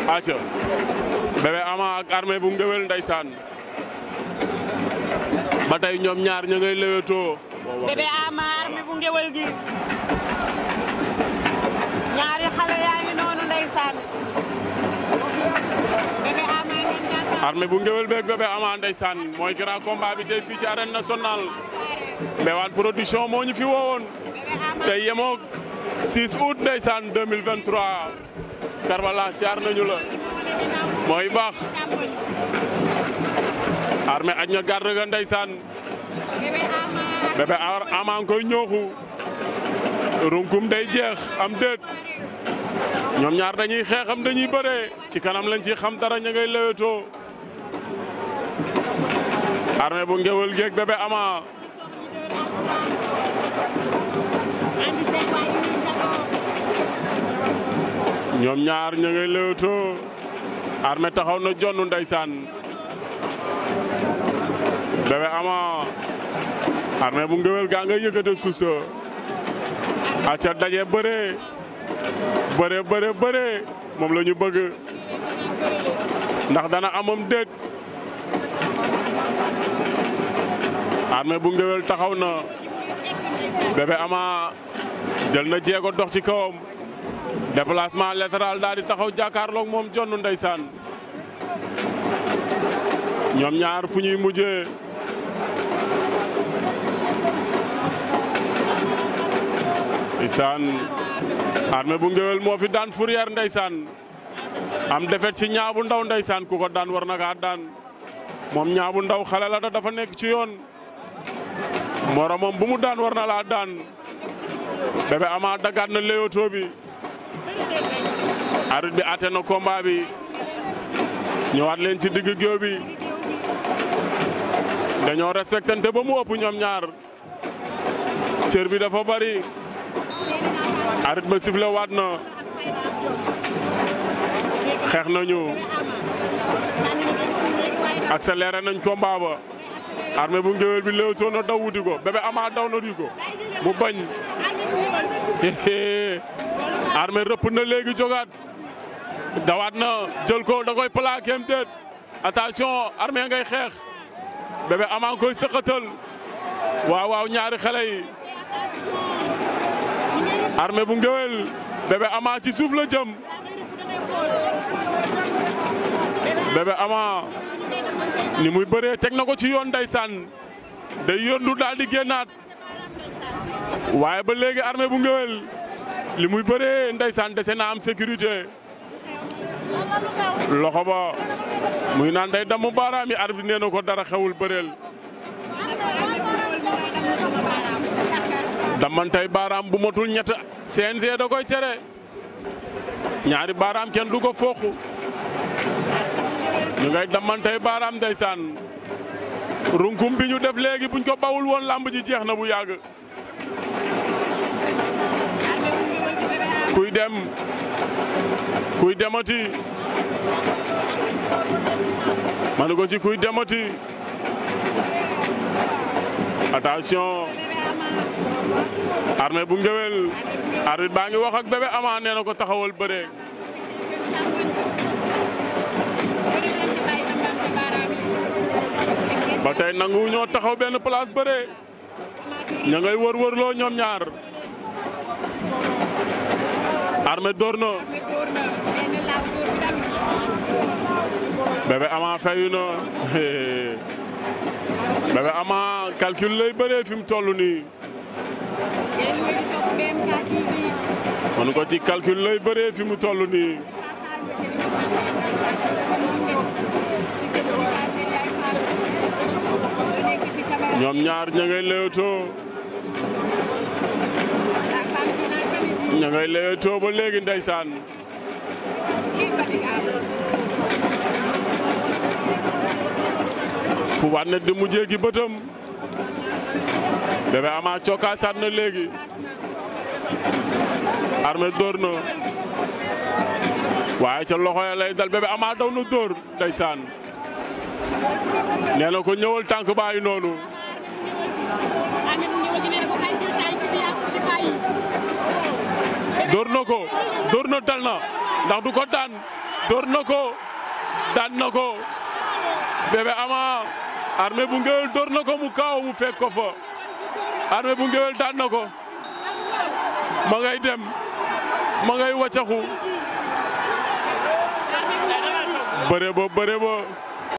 aca Bébé Ama ak Armé bu Ngéwél ndeysaan ba tey ñoom ñaar ña ngay lewetoo. Bébé Ama Armé bu Ngéwél gi ñaari xale yaa ngi noonu ndeysaan. Bébé Ama ngeen jàkkaarloo. Armé bu Ngéwél beeg Bébé Ama ndeysaan mooy grand combat bi tey fii ci arène nationale. Mbewaan production moo ñu fi woowoon tey yemoo 6 août ndeysaan 2023 Karbala siyaar nañu la mooy baax. Armé aj na garde ga ndeysaan Bébé Ama ngi koy ñooxu runkum day jeex am déet ñoom ñaar dañuy xeexam dañuy bëree ci kanam lañ ci xam dara ña ngay lewetoo. Armé bu Ngéwél geeg Bébé Ama ñoom ñaar ña ngay lewetoo. Armé taxaw na jonn ndeysaan Bébé Ama Armé bu Ngéwél gaa nga yëkkate suusa aca daje bëree bëree moom la ñu bëgg ndax dana amam déet. Armé bu Ngéwél taxaw na Bébé Ama jël na jéego dox ci kawam déplacement latéral daal di taxaw jàkkaarloog moom jonn ndeysaan ñoom ñaar fu ñuy mujjee. ndeysaan Armé bu Ngéwél moo fi daan Fourrière ndeysaan am defet ci Ñaabu Ndaw ndeysaan ku ko daan war na kaa daan moom Ñaabu Ndaw xale la dafa nekk ci yoon moromam bu mu daan war na laa daan. Bébé Ama dagaat na léewtoo bi arbitre bi àtte na combat bi ñëwaat leen ci digg géew bi dañoo respectante ba mu ëpp ñoom ñaar cër bi dafa bari. arbitre ba sifflé waat na xeex nañu accéléré nañ combat ba. Armé bu Ngéwél bi léewtoo na daw wuti ko Bébé Ama daw na rii ko mu bañ. Armé rëpp na léegi jogaat dawaat na jël ko da koy plaqué am déet attention Armé ngay xeex Bébé Ama ngi koy sëqatal waaw ñaari xale yi. Armé bu Ngéwél Bébé Ama ci suuf la jëm Bébé Ama ni muy bëree teg na ko ci yoon ndeysaan day yóndu daal di génnaat waaye ba léegi Armé bu Ngéwél li muy bëree ndeysaan dese na am sécurité loxo ba muy naan day damm baaraam yi arbitre nee na ko dara xewul bëreel. damantay baaraam bu motul ñett CNG da koy tere ñaari baaraam kenn du ko fooqu ñu ngay damantay baaraam ndeysaan runkum bi ñu def léegi buñ ko bawul woon lamb ji jeex na bu yàgg. kuy demati manu ko ci kuy demati attention Armé bu Ngéwél arbitre baa ngi wax ak Bébé Ama nee na ko taxawal bëre. ba tey nangu ñoo taxaw benn place bëre ña ngay wër-wërloo ñoom ñaar. Armé door na Bébé Ama fayu na Bébé Ama calcul lay bëree fi mu toll nii. manu ko ci calcul lay bëree fi mu toll nii. ñoom ñaar ña ngay leewtoo ba léegi ndeysaan. fu waat na di mujjee gi bëtam Bébé Ama cokkaasaat na léegi. Armé dóor na waaye ca loxo ya lay dal Bébé Ama daw na dóor ndeysaan nee na ko ñëwal tànk bàyyi noonu door na ko door na dal na ndax du ko daan door na ko daan na ko Bébé Ama Armé bu Ngéwél door na ko mu kaaw mu fekk ko fa Armé bu Ngéwél daan na ko ma ngay dem ma ngay waccaxu bëre ba